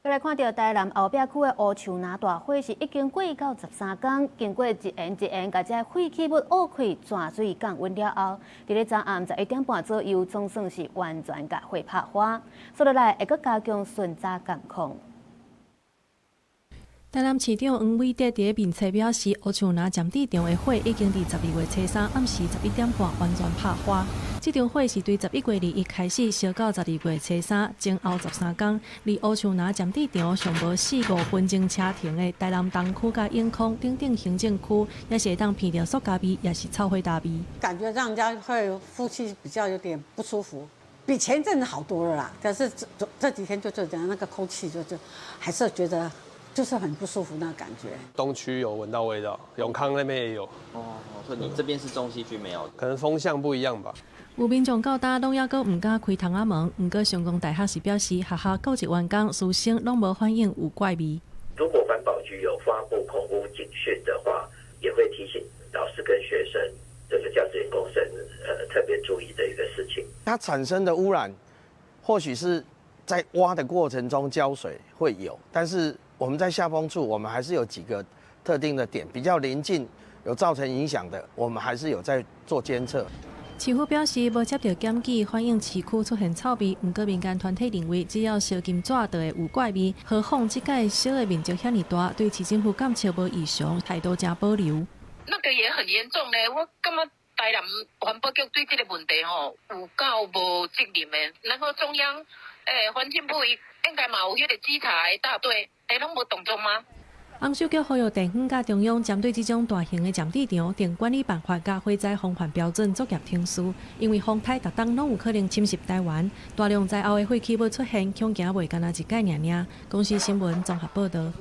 閣來看著台南後壁區的烏樹林大火是已經過到13工，經過一炎一炎，共這廢棄物挖開泉水降溫了後，佇咧昨暗11點半左右，總算是完全共火拍花。紲落來會閣加強巡查監控。台南市長黃偉哲佇面冊表示，烏樹林暫置場的火已經佇12月初三暗時11點半完全拍花。這場火是對11月21開始燒到12月初三，前後13工。離烏樹林暫置場上無四五分鐘車程的台南東區佮永康等等行政區，也是會當鼻著塑膠味，抑是臭火焦味。感覺讓人家會呼吸比較有點不舒服，比前陣子好多了啦。但是這幾天就這樣，那個空氣就還是覺得，就是很不舒服那個感覺。東區有聞到味道，永康那邊也有。哦，所以你這邊是中西區沒有？可能風向不一樣吧。有民眾到今攏猶閣毋敢開窗仔門，毋過上工大學是表示，學校教職員工師生攏無反映有怪味。如果環保局有發布空污警訊的話，也會提醒老師跟學生，這個教職員工生，特別注意的一個事情。它產生的污染，或許是在挖的過程中澆水會有，但是我們在下風處，我們還是有幾個特定的點比較臨近，有造成影響的，我們還是有在做監測。市府表示無接到檢舉反映市區出現臭味，毋過民間團體認為只要燒金紙就會有怪味，何況這擺燒的面積遐爾大，對市政府監測無異常，態度誠保留。那個也很嚴重咧，我感覺台南環保局對這個問題吼有夠無責任的，然後中央環境部應該嘛有彼個稽查的大隊，攏無動作嗎？翁秀菊呼籲地方佮中央針對這種大型的暫置場訂管理辦法佮火災防範標準作業程序，因為風颱逐冬攏有可能侵襲台灣，大量災後的廢棄物出現，恐驚袂干焦一擺爾爾。公視新聞綜合報導。